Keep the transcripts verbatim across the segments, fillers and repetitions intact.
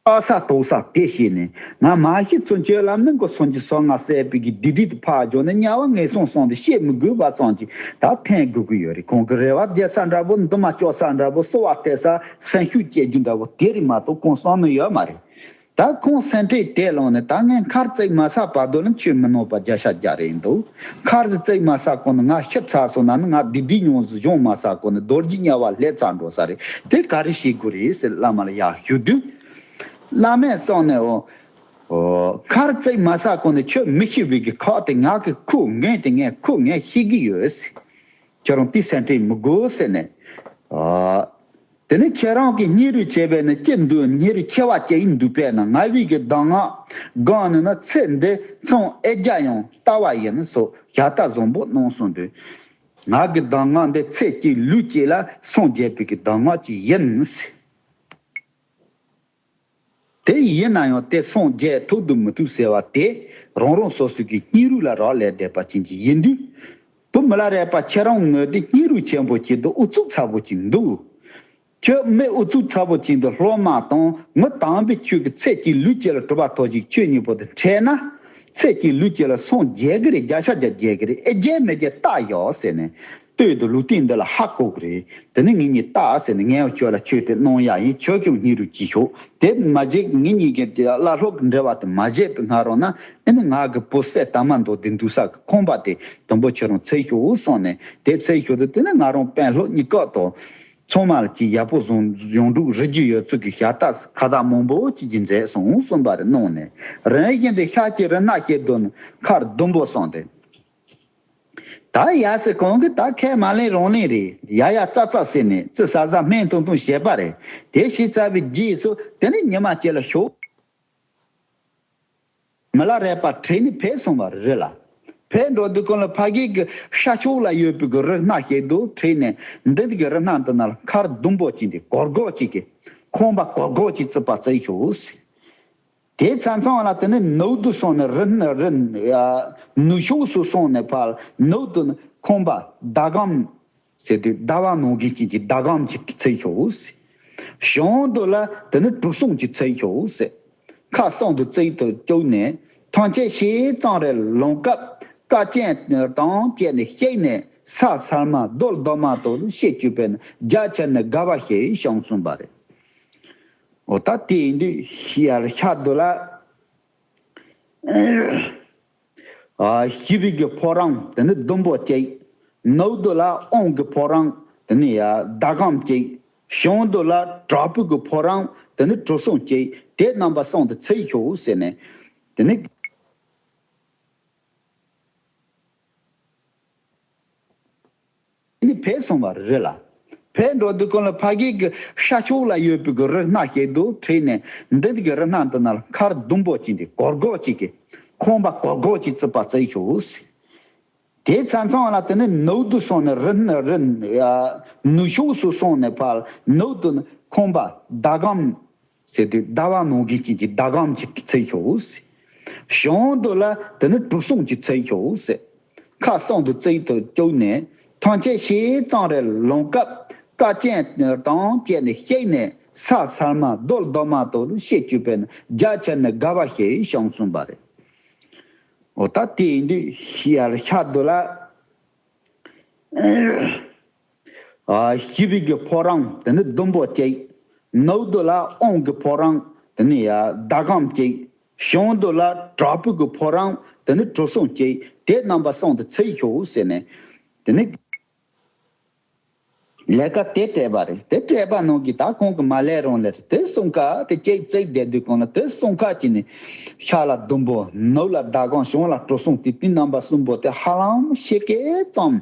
ཨ་ས་ཏོག་ས་དེ་བྱས་ནས་ང་མ་ཤི་ཚུན་ཆད་ལ་མི་མགོ་སུམ་ཅུ་སོ་ལྔ་བསད་པའི་གི་སྡིག་སྒྲིབ་དེ་ཕར་འཇོག་ནས་དམྱལ་བ་ངན་སོང་གསུམ་དུ་སྐྱེ་མི་དགོས་པ་ཙམ་གྱིས་ད་ཕན་དགོས་ཀྱི་ཡོད་རེད། ཁོང་གི་རེ་བ་རྒྱག་ས་འདྲ་པོ། འདུན་མ་སྐྱོར་ས་འདྲ་པོ། གསོལ་བ་བཏབ་ས། སེམས་ཤུགས་སྐྱེད་རྒྱུ་འདྲ་པོ་དེ་རེད་མ་གཏོགས་གང་གསུང་ནི་ཡོད་མ་རེད། ད་ཁོང་སེམས་ཁྲལ་དེ་ལངས་ནས་ད་ངས་མཁར་བརྩིགས་མ་ཚར་བར་དུ་ལ་ཆོས་མི་གནང་པ་བརྒྱ་ཆ་བརྒྱ་རེད་འདུག་མཁར་དེ་བརྩིགས་མ་ཚར་གོང་ནས་ང་ཤི་ཚར་སོང་ན་ནི་ང་བདེ་སྡུག་མྱོང་ཟིན་སྦྱོང་མ་ཚར་གོང་ནས་རྡོ་རྗེ་དམྱལ་བ་སླེབས་ཚར་འགྲོ་ས་རེད། དེ་ག་རེ་བྱེད་དགོས་རེད་ཟེར་བླ་མ་ལ་ཡར་ཞུ་དུས། བླ་མས་གསུངས་ནས་འོ། འོ། མཁར་བརྩིགས་མ་ཚར་གོང་ནས་ཁྱོད་མི་ཤི་བའི་གི་ཁག་དེ་ང་གི་ཁུག་འགན་དེ་ངས་ཁུག་ངས་ཤེས་ཀྱི་ཡོད་ཟེར། ཁྱོད་རང་དེ་སེམས་ཁྲལ་མི་དགོས་ཟེར་ནས། ཨ། དེ་ནས་ཁྱེད་རང་གིས་སྙིང་རུས་བྱས་པས་ན་ཅི་འདུག་སྙིང་རུས་ཆེ་བ་སྐྱེ་ཡི་འདུག་པས་ན། ང་བའི་གི་གདམས་ངག་སྒང་ནས་ན་ཚེ་འདི་མཚམས་ཨེ་རྒྱ་ཡང་ལྟ་བ་ཡིན་སོགས་ཞལ་ལྟ་བཟང་པོ་གནང་སོང་དུས། ང་གི་གདམས་ངག་འདི་ཚེ་གཅིག་ལུས་གཅིག་ལ་སངས་རྒྱས་པའི་གི་གདམས་ངག་ཅིག་ཡིན། དེ་ཡིན་ན་ཡང་དེ་སངས་རྒྱས་ཐུབ་དང་མི་ཐུབ་ཟེར་བ་དེ་རང་རང་སོ་སོ་གི་སྙིང་རུས་ལ་རག་ལས་བསྡད་པ་ཅན་གྱི་ཡིན་དུས། བུ་མི་ལ་རས་པ་ཁྱེད་རང་ངོས་དེ་སྙིང་རུས་ཆེན་པོ་ཅིག་འདུག་ཨུ་ཚུགས་ཚ་པོ་ཅིག་འདུག་ཁྱོད་མི་ཨུ་ཚུགས་ཚ་པོ་ཅིག་འདུག་སློབ་མ་དང་ངོ་དམ་པའི་ཆོས་ཀྱི་ཚེ་གཅིག་ལུས་གཅིག་ལ་གྲུབ་པ་ཐོབ་ཅིག་ཁྱོད་གཉིས་པོ་དེ་འཕྲད་ན། ཚེ་གཅིག་ལུས་གཅིག་ལ་སངས་རྒྱས་ཀྱི་རེད། བརྒྱ་ཆ་བརྒྱ་རྒྱས་ཀྱི་རེད། ཨེ་རྒྱས་མི་རྒྱས་ལྟ་ཡོད་ཟེར་ནས། ལྟོས་དང་ལུས་རྟེན་འདི་ལ་ཧ་གོ་གི་རེད། དེ་ནི་ངེད་གཉིས་ལྟ་ཟེར་ནས་ངས་ཁྱོད་ལ་ཆོས་དེ་གནང་ཡ་ཡིན། ཁྱོད་ཀྱང་སྙིང་རུས་ཅིག་ཤོག་དེ་མ་བྱས་ངེད་གཉིས་ཀྱི་དེ་བླ་སློབ་ཀྱི་འབྲེལ་བ་དེ་མ་བྱས་པའི་སྔ་རོལ་ན། ཨེ་ནི་ང་གི་བུ་སྲས་དར་མ་མདོ་དེ་འདུག་ས་གི་ཁང་པ་དེ་དུམ་བུ་ཁྱོད་རང་འཚོལ་ཤོག་གསུངས་ནས་དེ་འཚོལ་ཤོག་དུས་དེ་ནི་ང་རང་དཔོན་སློབ་གཉིས་ཀ་དང་། ཚང་མ་ལ་ཅིག་ཡག་པོ་བཟང་ཡོང་འདུག་རི་རྒྱུ་ཡོད་ཚུལ་གྱི་ཤ་སྟག་ཁ་བཏགས་མང་པོ་ཅིག་ཀྱང་མཛད་སོང་གསུངས་པ་རེད། གནང་ནས་རིམ་བཞིན་དུ་ཤར་གྱི་རི་སྣ་ཞིག་ཏུ་ནི་མཁར་ཟླུམ་པོ་བསམ་སྟེ། ད་ཡ་སེ་གོང་གི་ད་ཁས་མ་ལེན་རང་ལེན་རེད། ཡ་ཡ་ཙག་ཙག་ཟེར་ནས་ཙི་ཟ་ཟ་སྨན་ཐུང་ཐུང་བྱས་པ་རེད། དེ་ཞིག་ཙ་བའི་རྗེས་སུ་དེ་ནི་ཉི་མ་སྐྱེལ་ལ་ཤོག་མི་ལ་རས་པ་ཁྲིད་ནས་ཕེབས་སོང་བ་རེད་ལ། ཕེབས་འགྲོ་དུས་ཀུན་ལ་ཕ་གི་གི་ཤར་ཕྱོགས་ལ་ཡོད་པའི་གི་རི་སྣ་ཞིག་ཏུ་ཁྲིད་ནས་འདི་གི་རི་སྣ་འདི་ན་ལ་མཁར་ཟླུམ་པོ་ཅིག་འདི་སྒོར་སྒོར་ཅིག་གི་ཁང་པ་སྒོར་སྒོར་ཅིག་བརྩིགས་པ་བརྩིགས་ཤོག་ཟེར། དེའི་མཚམས་མཚམས་ལ་དེ་ནི་ནུབ་ཏུ་སོང་ནས་རི་རི་ནུབ་ཕྱོགས་སུ་སོང་ནས་ཕར་ནུབ་ཏུ་ནི་ཁང་པ་ཟླ་གམ་ཟེར་དུས་ཟླ་བ་ནང་བཞིན་ཅན་གྱི་ཟླ་གམ་གྱི་ཚལ་ཤོག་ཟེར། བྱང་དུ་ལ་དེ་ནི་གྲུ་གསུམ་གྱི་ཚལ་ཤོག་ཟེར། ཁ་གསུམ་དུ་བརྩིགས་དུ་བཅུག་ནས་ཐམས་ཅད་ཞིག་ཙམ་རེ་ལོང་སྐབས་ཀ་ཅན་དང་བཅས་ནས་གཤེགས་ནས་ས་ཚར་མ་རྡོ་རྡོ་མ་དོ་ལུ་ཤེས་བཅུག་པས་ན་རྒྱ་ཆེར་ནི་དགའ་བ་ཞིག་བྱུང་གསུངས་པ་རེད། འོ་ད་དེ་ཡིན་དུས་ཤར་ཤར་དུ་ལ། ཨ་ཞི་བའི་གི་ཕོ་བྲང་དེ་ནི་ཟླུམ་པོ་གཅིག་ནུབ་དུ་ལ་དབང་གི་ཕོ་བྲང་དེ་ནི་ཡ་ཟླ་གམ་གཅིག་བྱང་དུ་ལ་དྲག་པོའི་གི་ཕོ་བྲང་དེ་ནི་གྲུ་གསུམ་གཅིག་དེ་རྣམ་པ་གསུམ་དུ་ཚུད་ཤོག་ཟེར་ནས། དེ་ནི། ནི་ཕེབས་སོང་བ་རེད་ལ། ཕེབས་འགྲོ་དུས་ཀུན་ལ་ཕ་གི་གི་ཤར་ཕྱོགས་ལ་ཡོད་པའི་གི་རི་སྣ་ཞིག་ཏུ་ཁྲིད་ནས་འདི་གི་རི་སྣ་འདི་ན་ལ་མཁར་ཟླུམ་པོ་ཅིག་འདི་སྒོར་སྒོར་ཅིག་གི་ཁང་པ་སྒོར་སྒོར་ཅིག་བརྩིགས་པ་བརྩིགས་ཤོག་ཟེར། དེའི་མཚམས་མཚམས་ལ་དེ་ནི་ནུབ་ཏུ་སོང་ནས་རི་རི་ནུབ་ཕྱོགས་སུ་སོང་ནས་ཕར་ནུབ་ཏུ་ནི་ཁང་པ་ཟླ་གམ་ཟེར་དུས་ཟླ་བ་ནང་བཞིན་ཅན་གྱི་ཟླ་གམ་གྱི་ཚལ་ཤོག་ཟེར། བྱང་དུ་ལ་དེ་ནི་གྲུ་གསུམ་གྱི་ཚལ་ཤོག་ཟེར། ཁ་གསུམ་དུ་བརྩིགས་དུ་བཅུག་ནས་ཐམས་ཅད་ཞིག་ཙམ་རེ་ལོང་སྐབས་ཀ་ཅན་དང་བཅས་ནས་གཤེགས་ནས་ས་ཚར་མ་རྡོ་རྡོ་མ་དོ་ལུ་ཤེས་བཅུག་པས་ན་རྒྱ་ཆེར་ནི་དགའ་བ་ཞིག་བྱུང་གསུངས་པ་རེད། འོ་ད་དེ་ཡིན་དུས་ཤར་ཤར་དུ་ལ། ཨ་ཞི་བའི་གི་ཕོ་བྲང་དེ་ནི་ཟླུམ་པོ་གཅིག་ནུབ་དུ་ལ་དབང་གི་ཕོ་བྲང་དེ་ནི་ཡ་ཟླ་གམ་གཅིག་བྱང་དུ་ལ་དྲག་པོའི་གི་ཕོ་བྲང་དེ་ནི་གྲུ་གསུམ་གཅིག་དེ་རྣམ་པ་གསུམ་དུ་ཚུད་ཤོག་ཟེར་ནས། དེ་ནི་ལས་ཀ་དེ་སྤྲད་པ་རེད། དེ་སྤྲད་པ་ནང་གི་ད་ཁོང་གི་མ་ལས་རང་ལས་རེད། དེ་གསུམ་ཀ་དེ་གཅིག་བརྩིགས་བསྡད་དུས་གང་ལ་དེ་གསུམ་ཀ་གཅིག་ནས་ཤར་ལ་ཟླུམ་པོ་ནུབ་ལ་ཟླ་གམ་བྱང་ལ་གྲུ་གསུམ་དེ་དུས་རྣམ་པ་གསུམ་པོ་དེ་ཧ་ལམ་ཕྱེད་ཀ་ཙམ།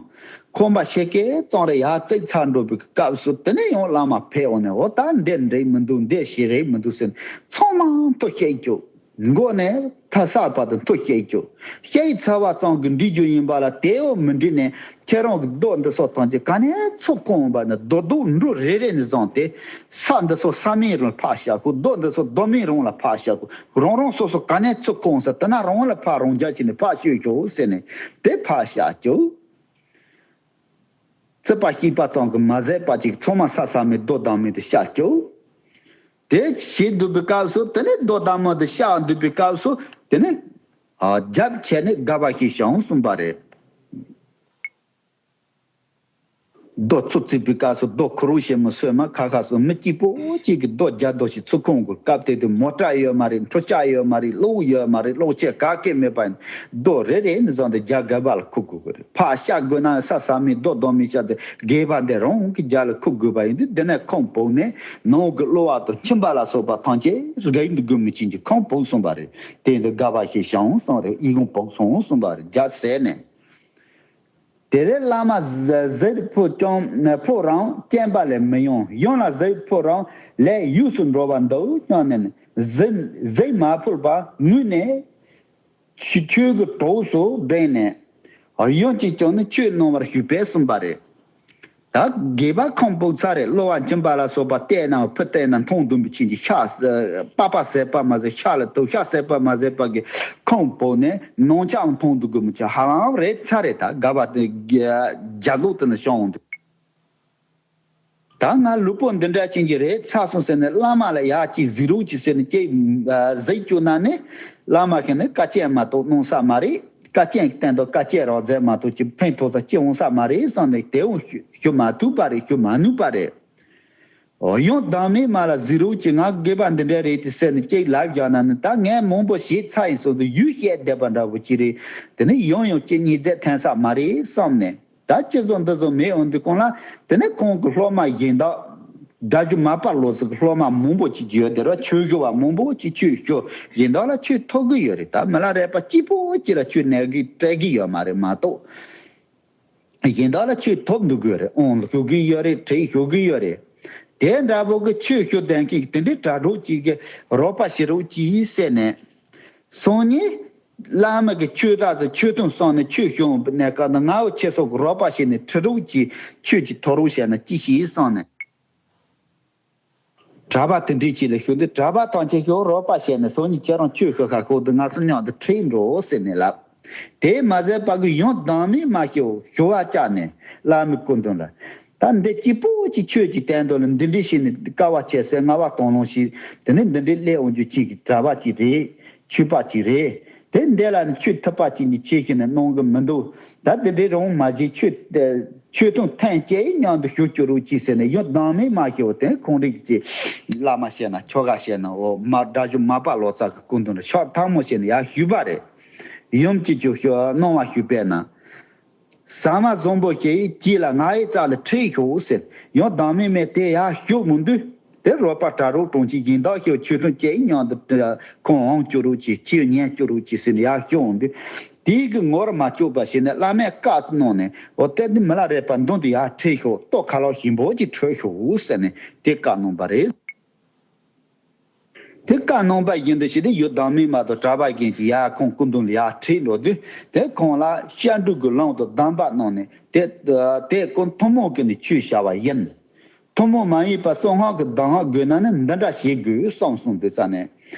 ཁང་པ་ཕྱེད་ཀ་ཙམ་རེ་ཡར་བརྩིགས་ཚར་འགྲོ་བའི་སྐབས་སུ་དེ་ནས་ཡང་བླ་མ་ཕེབས་འོང་ནས་འོ་ད་འདི་འགྲིག་མི་འདུག་འདི་ཞིག་རེད་མི་འདུག་ཟེར་ནས་ཚང་མ་མཐོ་བཤད་རྒྱུ། མགོ་ནས་ཐ་ས་བར་དུ་མཐོ་བཤད་རྒྱུ། བཤད་ཚར་བ་ཙམ་གྱིས་འགྲིག་རྒྱུ་ཡིན་པ་ལ་དེའོ་མི་འགྲིག་ནས་ཁྱེད་རང་གི་རྡོ་འདི་ཚོ་ཐམས་ཅད་ག་ནས་ཚུར་ཁུར་འོང་བ་ནི་རྡོ་རྡོ་འབྲུ་རེ་རེ་ནས་བཟུང་སྟེ་ས་འདི་ཚོ་ས་མིང་རང་ལ་ཕར་བཞག་གོ། རྡོ་འདི་ཚོ་རྡོ་མིང་རང་ལ་ཕར་བཞག་གོ། རང་རང་སོ་སོ་ག་ནས་ཚུར་ཁུར་འོང་ས་དེ་ན་རང་ལ་ཕར་རང་འཇགས་བྱས་ནས་ཕར་བཤད་རྒྱུ་ཟེར་ནས་དེ་ཕར་བཞག་རྒྱུ། རྩིག་པ་བཤིག་པ་ཙམ་གྱིས་མ་ཟད་པ་ཅིག་ཚང་མ་ས་ས་མེད་རྡོ་དང་མེད་དུ་བཤགས་རྒྱུ། དེ་བྱེད་འདུག་པའི་སྐབས་སུ་དེ་ནས་རྡོ་དམར་མོ་དེ་བཤགས་འདུག་པའི་སྐབས་སུ་དེ་ནས་ཨ་རྒྱབ་ཁྱེར་ནས་དགའ་བ་ཞིག་བྱུང་གསུངས་པ་རེད། རྡོ་ཚུར་བརྩིགས་པའི་སྐབས་སུ་རྡོ་ཁུ་རུ་ཞིག་མི་སོས་མ་ཁ་ཁ་སུ་མི་གཅིག་པོ་གཅིག་གིས་རྡོ་རྒྱག་རྡོ་ཞིག་ཚུར་ཁུངས་དགོས། སྐབས་དེ་དུས་མོ་ཊ་ཡོད་མ་རེད། འཕྲུལ་ཆས་ཡོད་མ་རེད། གློག་ཡོད་མ་རེད། གློག་ཆས་ག་གེ་མེད་པ་ཡིན། རྡོ་རེ་རེ་ནས་བཟུང་སྟེ་རྒྱ་སྒལ་པ་ལ་ཁུག་དགོས་ཀྱི་རེད། ཕར་བཤགས་དགོས་ན་ས་ས་མིན་རྡོ་རྡོ་མིན་བཤགས་ཏེ་སྒལ་པ་འདི་རང་གི་རྒྱབ་ལ་ཁུག་དགོས་པ་ཡིན་དུས་འདི་ནས་ཁུངས་བུག་ནས་ནང་གི་གློ་བ་དང་མཆིན་པ་ལ་སོགས་པ་ཐམས་ཅད་རྒྱག་འདུག་དགོས་མི་ཅན་གྱི་ཁུངས་བུག་གསུངས་པ་རེད། དེ་འདི་དགའ་བ་ཞིག་བྱུང་གསུངས་རེད། ཨི་ཁུངས་བུག་སོང་གསུངས་པ་རེད། རྒྱབ་ཟེར་ནས། དེ་ལས་བླ་མ་གཟིགས་ཕུལ་ཀྱང་ཕུལ་རུང་སྐྱེམས་པ་ལས་མི་ཡོང་། ཡང་ན་གཟིགས་ཕུལ་རུང་ལས་གཡོས་སུ་འགྲོ་བར་འདུག་སྙམ་ནས་གཟིགས་གཟིགས་མ་ཕུལ་བར་ངུས་ནས། ཆུ་ཆུ་གི་གྲོགས་སུ་སྦས་ནས། གཡོན་གྱིས་ཀྱང་ནི་ཆོས་གནང་བར་ཞུས་པས་གསུངས་པ་རེད། ད་སྒལ་པ་ཁུངས་བུག་ཚར་རེད། གློ་བ་མཆིན་པ་ལ་སོགས་པ་བལྟས་ན་ཕུ་བལྟས་ན་མཐོང་འདུག་མི་ཅན་གྱི་ཤ་པགས་པ་ཟད་པ་མ་ཟད་ཤ་ལ་ཐུག་ཤ་ཟད་པ་མ་ཟད་པ་གི་ཁུངས་བུག་ནས་ནང་ཆ་མཐོང་འདུག་གི་མི་ཅན་ཧ་ལམ་རེད་ཚར་རེད། ད་སྒལ་པ་དེ་རྒྱ་ལོག་དེ་ནས་བྱུང་འདུག་ད་ང་ལུས་པོ་འདི་འདྲ་ཅན་གྱི་རེད་ཚར་སོང་ཟེར་ནས་བླ་མ་ལ་ཡར་ཅིག་གཟིགས་རོགས་ཅིག་ཟེར་ནས་ཅིག་གཟིགས་བཅུག་ན་ནི་བླ་མ་ཁྱེད་ནི་བཀའ་བཅད་མ་གཏོགས་གནང་ས་མ་རེད། བཀའ་བཅད་ཀྱི་སྟེང་དུ་བཀའ་བཅད་རོགས་མཛད་མ་གཏོགས་ཅིག་ཕན་ཐོགས་ས་ཅི་འོང་ས་མ་རེད་བསམ་ནས་དེ་འོང་ཞུ་ཞུ་མ་ཐུབ་པ་རེད། ཞུ་མ་ནུས་པ་རེད། འོ་ཡང་བདག་མེད་མ་ལ་གཟིགས་རོགས་ཅིག་ང་སྒལ་པ་འདི་འདྲ་རེད་དེ་ཟེར་ནས་ཅིག་ལབ་བཞག་ན་ནི་ད་ངས་མང་པོ་ཞིག་ཚར་ཡིན་སོང་དུ་ཡུལ་བཤད་བསྡད་པ་འདྲ་བོ་ཅིག་རེད། དེ་ནི་ཡང་ཡང་ཅིག་ཉེས་རྫས་ཐོན་ས་མ་རེད་བསམ་ནས། ད་ཅི་བཟོ་འདི་བཟོ་མེད་འོང་དུས་གོང་ལ་དེ་ནས་ཁོང་གི་སློབ་མ་གཞན་དག་སྒྲ་སྒྱུ་མ་པ་ལོ་ཙཱ་གི་སློབ་མ་མང་པོ་ཅིག་ཡོད་དེ་ར་ཆོས་ཞུ་བ་མང་པོ་ཅིག་ཆོས་ཞུ་གཞན་དག་ལ་ཆོས་ཐོབ་གི་ཡོད་རེད། ད་མི་ལ་རས་པ་གཅིག་པོ་གཅིག་ལ་ཆོས་ནས་གི་སྤྲད་གི་ཡོད་མ་རེད་མ་གཏོགས། གཞན་དག་ལ་ཆོས་ཐོབ་འདུག་གི་ཡོད་རེད། ཨོང་ཞུ་གི་ཡོད་རེད། བྲིས་ཞུ་གི་ཡོད་རེད། དེ་འདྲ་པོ་གི་ཆོས་ཞུ་དོན་གྱི་དེ་འདྲའི་གྲ་སྒྲིག་ཅིག་གི་རོགས་པ་བྱེད་རོགས་ཅིག་ཟེར་ནས། སང་ཉིན་བླ་མ་གི་ཆོས་བདག་ཚོ་ཆོས་ཐུན་སོང་ནས་ཆོས་ཞུ་འོང་པའི་གནས་སྐབས་ན་ང་འོ་ཁྱེད་ཚོ་གི་རོགས་པ་བྱས་ནས་ཁྲིད་རོགས་ཀྱིས་ཆོས་ཀྱི་ཐོ་རོགས་བྱས་ན་ཅི་ཞིག་བསམ་ནས། གྲྭ་པ་དེ་འདྲའི་ཅིག་ལ་ཞུ་འདི་གྲྭ་པ་ཐམས་ཅད་ཞུ་རོགས་པ་བྱས་ནས་སང་ཉིན་ཁྱེད་རང་ཆོས་ཞུ་ཁ་ཤོག་འདི་ང་ཚོ་མཉམ་དུ་ཁྲིད་འགྲོ་ཟེར་ནས་ལབ། དེས་མ་ཟད་པ་གི་ཡང་བདག་མེད་མ་ཞུ་ཞུ་བ་བཅག་ནས་བླ་མའི་སྐུ་མདུན་ལ། ད་འདི་གཅིག་པུ་གཅིག་ཆོས་ཀྱི་བསྟན་དོན་ལ་འདི་འདྲི་ཞིག་ནི་དཀའ་བ་སྤྱད་ཟེར་ལྔ་བ་དང་ལོངས་ཤིག་དེ་ནི་འདི་འདྲི་སླེབས་འོང་རྒྱུ་གཅིག་གི་གྲྭ་པ་གཅིག་རེད། ཆོས་པ་གཅིག་རེད། དེ་འདི་ལ་ནི་ཆོས་ཐུབ་པ་གཅིག་ནི་ཆོས་ཤིག་ནི་གནང་གི་མི་འདུག་ད་འདི་འདྲི་རང་མ་བྱེད་ཆོས་ཆོས་དུང་ཐན་སྐྱེ་མཉམ་དུ་ཞུ་བཅུག་རོགས་གཅིག་ཟེར་ནས་ཡང་བདག་མེད་མ་ཞུ་བ་དེ་ཁོང་རིགས་ཀྱི་བླ་མ་བཤད་ན་ཆོ་ག་བཤད་ན་འོ་མ་དགྲ་བཅོམ་མ་པ་ལོ་ཙཱ་གི་སྐུ་མདུན་ལ་ཕྱག་ཐལ་མོ་བྱས་ནས་ཡར་ཞུས་པ་རེད། ཡུམ་གྱི་ཆོས་ཞུ་གནང་བ་ཞུས་པས་ན། ཟ་མ་བཟང་པོ་ཞིག་གིས་ལ་ང་ཡི་རྩ་ལ་ཁྲིད་ཤོག་ཟེར། ཡང་བདག་མེད་མས་དེ་ཡར་ཞུ་མི་འདུག་དེ་རོགས་པ་གྲྭ་རོགས་གྲོང་ཁྱེར་སྦྱིན་བདག་ཞིག་ཆོས་ཐུན་སྐྱེལ་མཉམ་དུ་ཁོང་འོང་བཅུག་རོགས་གྱིས་ཁྱེད་ཉན་བཅུག་རོགས་གྱིས་ཟེར་ནས་ཡར་ཞུ་འོང་དུས། དེའི་གི་ངོར་མ་བཅུག་པ་ཞིག་ནས་བླ་མས་བཀའ་གནང་ནས་འོ་དེ་ནི་མི་ལ་རས་པ་མདུན་དུ་ཡར་ཁྲིད་ཤོག་ལྟོ་ཁ་ལག་ཞིམ་པོ་ཅིག་འཕྲོད་ཤོག་ཟེར་ནས་དེ་བཀའ་གནང་བ་རེད། དེ་བཀའ་གནང་པ་བཞིན་དུ་ཞིག་དེ་ཡུལ་བདག་མེད་མ་དང་གྲྭ་པ་རྒན་གྱིས་ཡར་ཁོང་སྐུ་མདུན་ལ་ཡར་ཁྲིད་འགྲོ་དུས་དེ་ཁོང་ལ་སྐྱབས་འགྲོ་གི་ལམ་དུ་གདམས་པ་གནང་ནས་དེ་དེ་ཀུན་ཐུན་མོང་གི་ནི་ཆོས་བྱ་བ་ཡིན། ཐུན་མོང་མ་ཡིན་པ་གསང་སྔགས་ཀྱི་གདམས་ངག་དགོས་ན་ནི་འདི་འདྲ་བྱེད་དགོས་བསམ་གསུངས་དུས་ཙ་ནས།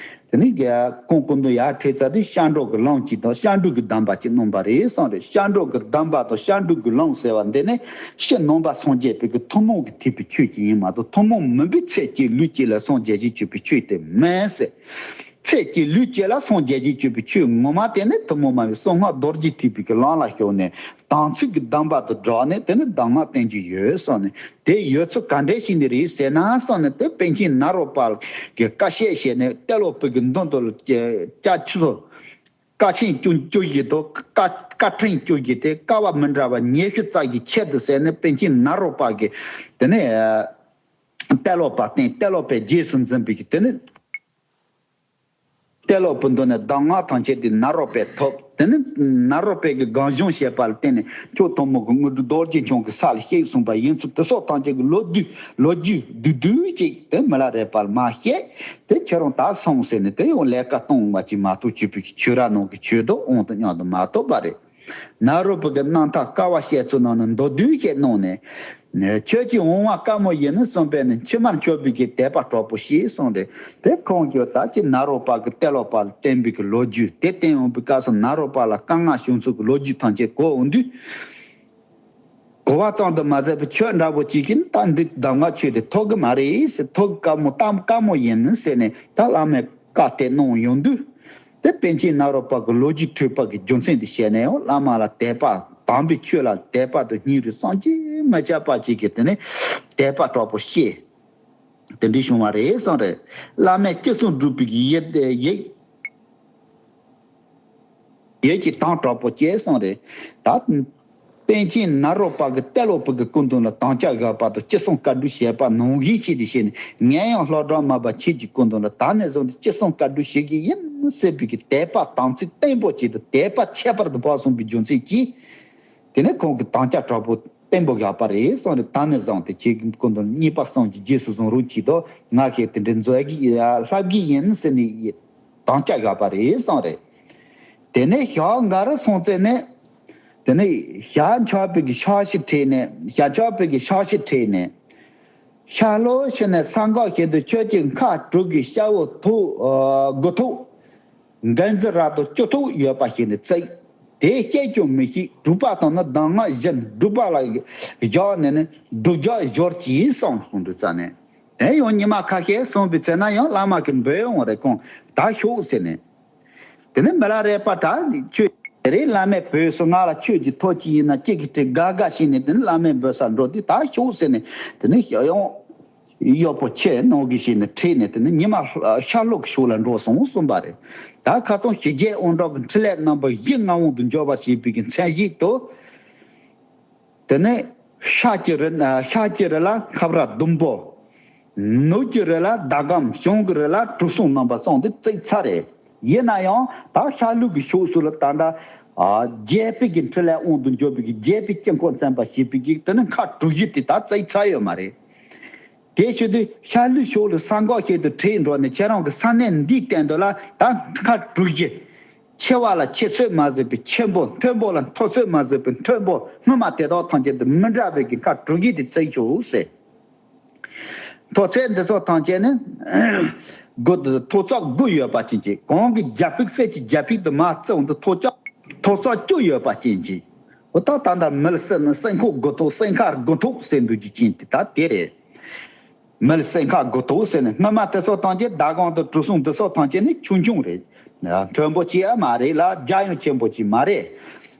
དེ་ནས་རྒྱལ་ཁོང་སྐུ་མདུན་ཡར་ཁྲིད་ཚར་དུས་སྐྱབས་འགྲོ་གི་ལམ་གཅིག་དང་སྐྱབས་འགྲོ་གི་གདམས་པ་གཅིག་གནང་བ་རེད་གསུངས་རེད། སྐྱབས་འགྲོ་གི་གདམས་པ་དང་སྐྱབས་འགྲོ་གི་ལམ་ཟེར་བ་འདི་ནི་ཕྱི་ནང་པ་སངས་རྒྱས་པའི་གི་ཐུན་མོང་གི་ཐེག་པའི་ཆོས་ཅིག་ཡིན་མ་གཏོགས་ཐུན་མོང་མིན་པའི་ཚེ་གཅིག་ལུས་གཅིག་ལ་སངས་རྒྱས་ཀྱི་སྤྱོད་པའི་ཆོས་དེ་མིན་ཟེར། ཚེ་གཅིག་ལུས་གཅིག་ལ་སངས་རྒྱས་ཀྱི་སྤྱོད་པའི་ཆོས་ངོ་མ་དེ་ནི་ཐུན་མོང་མ་ཡིན་པའི་གསང་སྔགས་རྡོ་རྗེ་ཐེག་པའི་གི་ལམ་ལ་ཞུགས་ནས་དམ་ཚིག་གི་གདམས་པ་དང་སྦྲགས་ནས་དེ་ནི་གདམས་ངག་བསྟན་རྒྱུ་ཡོད་གསུངས་ནས། དེ་ཡོད་ཚུལ་ག་འདྲས་ཞིག་ནི་རེད་ཟེར་ན་གསུངས་ནས་དེ་པཎ་ཆེན་ནཱ་རོ་པ་གི་བཀའ་བཤད་བྱས་ནས་ཏེ་ལོ་པའི་གི་མདུན་དུ་ལ་སྐྱ་ཆུ་ཚོད་དཀའ་ཆེན་བཅུ་བཅུ་བཞི་དང་དཀའ་དཀའ་ཕྲན་བཅུ་བཞི་སྟེ་དཀའ་བ་མི་འདྲ་བ་ཉི་ཤུ་རྩ་བཞི་ཆེད་དུ་ཟེར་ནས་པཎ་ཆེན་ནཱ་རོ་པ་གི་དེ་ནས་ཏེ་ལོ་པ་བསྟེན། ཏེ་ལོ་པའི་རྗེས་སུ་འཛིན་པའི་གི་དེ་ནས། ཏེ་ལོ་པའི་མདུན་ནས་གདམས་ངག་ཐམས་ཅད་དེ་ནཱ་རོ་པས་ཐོབ། དེ་ནི་ནཱ་རོ་པའི་གི་སྒང་གཞུང་བཤད་པ་ལ་བརྟེན་ནས་ཁྱོད་ཐུན་མོང་གི་དངོས་གྲུབ་རྡོ་རྗེ་འཆང་གི་ས་ལ་གཤེགས་གསུངས་པ་ཡིན་ཚུལ་དེ་སོགས་ཐམས་ཅད་ཀྱི་ལོ་རྒྱུས་ལོ་རྒྱུས་བསྡུས་བསྡུས་ཅིག་དེ་མི་ལ་རས་པ་ལ་མ་བཤད། དེ་ཁྱེད་རང་ད་སོང་ཟེར་ནས་དེ་ཡང་ལས་ཀ་གཏོང་བ་ཅིག་མ་གཏོགས་བྱེད་པའི་ཆོས་ར་ནང་གི་ཆོས་དང་དབང་དུ་མཉམ་དུ་མ་ཐོབ་པ་རེད། ནཱ་རོ་པ་གི་རྣམ་ཐར་དཀའ་བ་བཤད་ཚུལ་ནང་ནས་མདོར་བསྡུས་ཤིག་གནང་ནས། ཁྱོད་ཀྱི་འོང་བ་དཀའ་མོ་ཡིན་ནི་གསུངས་པས་ནི་ཕྱི་མར་འཆོལ་བའི་གི་དད་པ་དྲག་པོ་ཞེས་གསུངས་ཏེ། དེ་ཁོང་གིས་ད་ཅི་ནཱ་རོ་པ་གི་ཏེ་ལོ་པ་ལ་བསྟེན་པའི་གི་ལོ་རྒྱུས་དེ་བསྟེན་འོང་པའི་སྐབས་སུ་ནཱ་རོ་པ་ལ་བཀའ་མངགས་བྱུང་ཚུལ་གྱི་ལོ་རྒྱུས་ཐམས་ཅད་གོ་འོང་དུས། གོ་བ་ཙམ་དུ་མ་ཟད་པའི་ཆོས་འདྲ་པོ་ཅིག་གིས་ད་འདི་གདམས་ངག་ཆོས་དེ་ཐོབ་གི་མ་རེད་ཟེར། ཐོབ་དཀའ་མོ་གཏམ་དཀའ་མོ་ཡིན་ཟེར་ནས་ད་བླ་མས་བཀའ་དེ་གནང་ཡོང་དུས། དེ་པཎ་ཆེན་ནཱ་རོ་པ་གི་ལོ་རྒྱུས་ཐོས་པ་གི་རྒྱུ་མཚན་དེ་བཤད་ནས་ཡང་བླ་མ་ལ་དད་པ། དམ་པའི་ཆོས་ལ་དད་པ་དང་སྙིང་རུས་བསམ་གྱིས་མི་ཁྱབ་པ་ཅིག་གིས་དེ་ནས་དད་པ་དྲག་པོ་སྐྱེས། དེ་འདྲ་བྱུང་བ་རེད་གསུངས་རེད། བླ་མས་ཅི་གསུང་སྒྲུབ་པའི་ཡིད་ཡིད་ཡིད་ཀྱི་དང་དྲག་པོ་སྐྱེས་གསུངས་རེད། ད་པཎ་ཆེན་ནཱ་རོ་པ་གི་ཏེ་ལོ་པ་གི་སྐུ་མདུན་ལ་དམ་བཅའ་བཞག་པ་དང་ཅི་གསུང་བཀའ་སྒྲུབ་བྱས་པ་ནང་བཞིན་བྱས་ཏེ་བྱས་ནས། ངས་ཡང་ལྷོ་བྲག་མར་པ་ཁྱེད་ཀྱི་སྐུ་མདུན་ལ་ད་ནས་བཟུང་སྟེ་ཅི་གསུང་བཀའ་སྒྲུབ་བྱེད་ཀྱི་ཡིན་ཟེར་བའི་གི་དད་པ་དམ་ཚིག་བརྟན་པོ་ཅིག་དང་དད་པ་ཁྱད་པར་དུ་འཕགས་སོང་བའི་རྒྱུ་མཚན་གྱིས། དེ་ནས་ཁོང་གིས་དམ་བཅའ་དྲག་པོ་བརྟན་པོ་བཞག་པ་རེད་གསུངས་རེད། ད་ནས་བཟུང་སྟེ་ཁྱེད་ཀྱི་སྐུ་མདུན་གཉིས་པ་གསུམ་གྱི་རྗེས་སུ་བཟུང་རོགས་གྱིས་དོ། ང་གིས་དེ་འདྲའི་མཛད་ཀྱི་ལྷབ་ཀྱི་ཡིན་ཟེར་ནས་དམ་བཅའ་བཞག་པ་རེད་གསུངས་རེད། དེ་ནས་ཞག་འགའ་རེ་སོང་ཚེ་ནས། དེ་ནས་ཞག་འཆག་པའི་གི་ཤ་ཤི་ཁྲིད་ནས། ཞག་འཆག་པའི་གི་ཤ་ཤི་ཁྲིད་ནས། ཤར་ལྷོ་ཕྱི་ནས་ས་འགག་བཞིན་དུ་ཁྱོད་ཀྱི་མཁའ་དྲུག་གི་ཤར་འོག་ཐུག་ཨ་དགུ་ཐུག་མགན་ཛི་ར་དང་བཅུ་ཐུག་ཡོད་པ་ཞིག་ནས་བརྩིགས། དེ་བཤད་ཀྱང་མི་ཤེས། སྒྲུབ་པ་དང་ནི་གདམས་ངག་བཞིན་སྒྲུབ་པ་ལ་བཞག་ནས་ནི་སྒྲུབ་བྱ་སྦྱོར་གྱིས་གསུངས་གསུངས་འདུག་ཙ་ནས། དེ་ཡང་ཉི་མ་ཁ་ཤས་སོང་བའི་ཚེ་ན་ཡང་བླ་མ་གིས་འབོད་འོང་རེ་ཁོང་ད་ཤོག་ཟེར་ནས། དེ་ནས་མི་ལ་རས་པ་ད་ཁྱོད་རེད། བླ་མས་བོས་སོང་། ང་ལ་ཆོས་ཀྱི་ཐོག་ཅིག་ཡིན་ན་ཅིག་གི་དྲི་དགའ་དགའ་བྱས་ནས། དེ་ནས་བླ་མས་འབོད་སར་འགྲོ་དུས་ད་ཤོག་ཟེར་ནས། དེ་ནས་ཡང་གཡོག་པོ་ཁྱེད་ནང་གི་བྱས་ནས་ཁྲིད་ནས། དེ་ནས་ཉི་མ་ཤར་ལྷོ་གི་ཕྱོགས་ལ་འགྲོ་སོང་གསུངས་པ་རེད། ད་ཁ་སང་ཞི་རྒྱས་དབང་དྲག་གི་འཕྲིན་ལས་རྣམ་པ་བཞི་མངའ་དབང་དུ་འབྱོར་བ་ཞེས་པའི་གི་མཚན་གཞི་དུ། དེ་ནས་ཤར་གྱི་རི། ཤར་གྱི་རི་ལ་ཁབ་ར་ཟླུམ་པོ། ནུབ་ཀྱི་རི་ལ་ཟླ་གམ། བྱང་གི་རི་ལ་གྲུ་གསུམ་རྣམ་པ་གསུམ་དེ་བརྩིགས་ཚར་རེད། ཡིན་ན་ཡང་ད་ཤར་ལྷོ་གི་ཕྱོགས་སུ་ལ་ད་ལྟ་ཨ་རྒྱལ་པོའི་གི་འཕྲིན་ལས་དབང་དུ་འབྱོར་བའི་གི་རྒྱལ་པོའི་དཀྱིལ་འཁོར་མཚོན་པ་ཞེས་པའི་གི་དེ་ནི་མཁའ་གྲུ་བཞི་དེ་ད་བརྩིགས་ཚར་ཡོད་མ་རེད། དེ་བྱེད་དུས་ཤར་ལྷོའི་ཕྱོགས་ལ་ས་འགག་བྱེད་དུ་ཁྲིད་འགྲོ་ནས། ཁྱེད་རང་གི་ས་གནས་འདིའི་སྟེང་དུ་ལ་ད་མཁའ་གྲུ་བཞི། ཆེ་བ་ལ་ཆེ་ཚོད་མ་ཟད་པའི་ཆེན་པོ། མཐོན་པོ་ལ་མཐོ་ཚོད་མ་ཟད་པའི་མཐོན་པོ། སྔོན་མ་དེ་དག་ཐམས་ཅད་དུ་མི་འདྲ་བའི་གི་མཁའ་གྲུ་བཞི་དེ་བརྩིགས་ཤོག་ཟེར། མཐོ་ཚད་འདི་ཚོ་ཐམས་ཅད་ནི་དགུ། མཐོ་ཚད་དགུ་ཡོད་པ་ཅན་གྱི། གོང་གི་རྒྱ་ཕིག་གསེར་གྱི་རྒྱ་ཕིག་དུ་མ་བརྩིགས་འོང་དུས་མཐོ་ཚད། མཐོ་ཚད་བཅུ་ཡོད་པ་ཅན་གྱི། འོ་ད་ད་ལྟ་མི་ལ་སྲིན་སྲིན་ཁོག་དགུ་ཐོག་སྲིན་ཁ་དགུ་ཐོག་ཟེར་འདུག་རྒྱུ་ཅན་དེ་ད་དེ་རེད། མི་ལ་སྲིན་ཁ་དགུ་ཐོག་ཟེར་ནས། སྔོན་མ་དེ་ཚོ་ཐམས་ཅད་ཟླ་གམ་དང་གྲུ་གསུམ་འདི་ཚོ་ཐམས་ཅད་ནི་ཆུང་ཆུང་རེད། མཐོན་པོ་ཅིག་ཨ་མ་རེད་ལ། རྒྱ་ཡང་ཆེན་པོ་ཅིག་མ་རེད།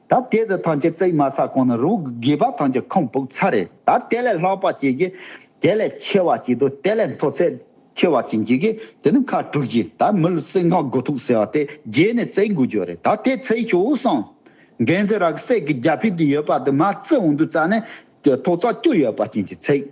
ད་དེ་ཚོ་ཐམས་ཅད་བརྩིགས་མ་ཚར་གོང་ནས་རུ་དགེ་བ་ཐམས་ཅད་ཁུངས་ཕུག་ཚར་རེད། ད་དེ་ལས་ལྷག་པ་ཅིག་གི། དེ་ལས་ཆེ་བ་ཅིག་དང་དེ་ལས་མཐོ་ཚད་ཆེ་བ་ཅན་གྱི་གི་དེ་ནི་མཁའ་གྲུ་བཞི། ད་མི་ལ་སྲིན་ཁ་དགུ་ཐོག་ཟེར་བ་དེ་རྗེས་ནས་བརྩིགས་དགོས་རྒྱུ་རེད། ད་དེ་བརྩིགས་ཤོག་གསུངས། མགན་ཛི་ར་གི་གསེར་གྱི་རྒྱ་ཕིག་དེ་ཡོད་པ་དེ་མར་བརྩིགས་འོང་དུས་ཙ་ནས་མཐོ་ཚད་བཅུ་ཡོད་པ་ཅན་གྱི་བརྩིགས།